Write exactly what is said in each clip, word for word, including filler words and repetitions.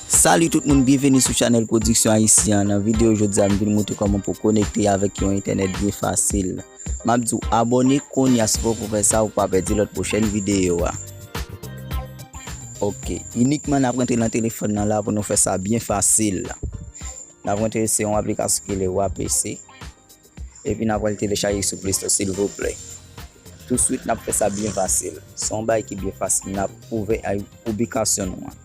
Salut tout moun, byenveni sou chanèl Pwodiksyon Ayisyen an. Nan videyo jodi a, m vin montre kòman pou konekte avèk yon entènèt byen fasil. M ap di w abòne kounye a si w poko fè sa, ou pa pèdi lòt pwochèn videyo a. Ok, inikman n ap rantre nan telefòn nan la pou nou fè sa byen fasil. N ap rantre se yon aplikasyon ki rele WAPC. Epi n ap pral telechaje sou Play Store, silvouplè. Touswit, n ap fè sa byen fasil. Se yon bagay ki byen fasil. N ap ouvè ay-, aplikasyon nou an.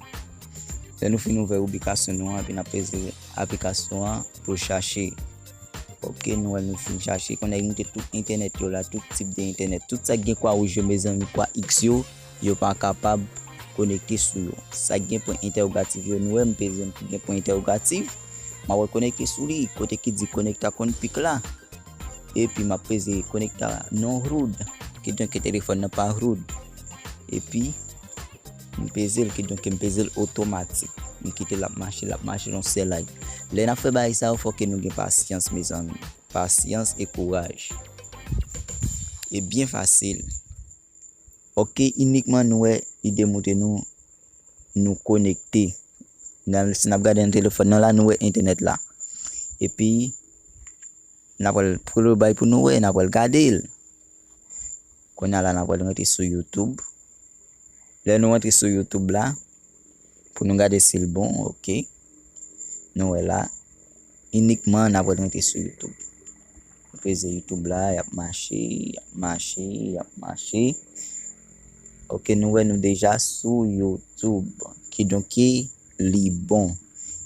Lè nou fin ouvè aplikasyon nou an, epi n ap peze aplikasyon an pou l chache. Ok, nou wè nou fin chache. Kounye a, li montre tout entènèt yo la, tout tip de entènèt. Tout sa ki gen kwa wouj yo, mezanmi, kwa X yo, yo pa kapab konekte sou yo. Sa ki gen pwen entèwogatif yo, nou wè m peze yon ki gen pwen entèwogatif. M ap wè konekte sou li, kote ki di konekte a konn pik la. Epi m ap peze konekte a non root. Kidonk telefòn nan pa root. Epi m peze l, kidonk m peze l otomatik. M kite l ap mache, l ap mache yon sèl ay. Lè n ap fè bagay sa yo, fò ke nou gen pasyans, mezanmi. Pasyans e kouraj. E byen fasil. Ok, inikman nou wè li demontre nou, nou konekte. Nan, si n ap gade nan telefòn nan la, nou wè entènèt la. Epi, n ap pral pran lòt bagay pou nou wè, n ap pral gade l. Kounye a la, n ap pral rantre sou YouTube. Lè nou rantre sou YouTube la, pou nou gade si l bon, ok. Nou wè la, inikman n ap rantre sou YouTube. Nou peze YouTube la, y ap mache, y ap mache, y ap mache. Ok, nou wè nou deja sou YouTube. Kidonk, li bon.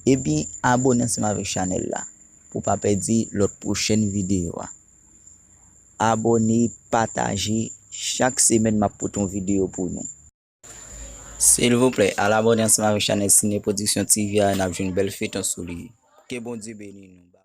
Epi, abòne ansanm avèk chanèl la pou w pa pèdi lòt pwochèn videyo a. Abòne, pataje, chak semèn m ap pote yon videyo pou nou. Silvouplè, al abòne ansanm avèk chanèl Sine Pwodiksyon T V a, n ap jwenn bèl feyton sou li. Ke Bondye beni nou.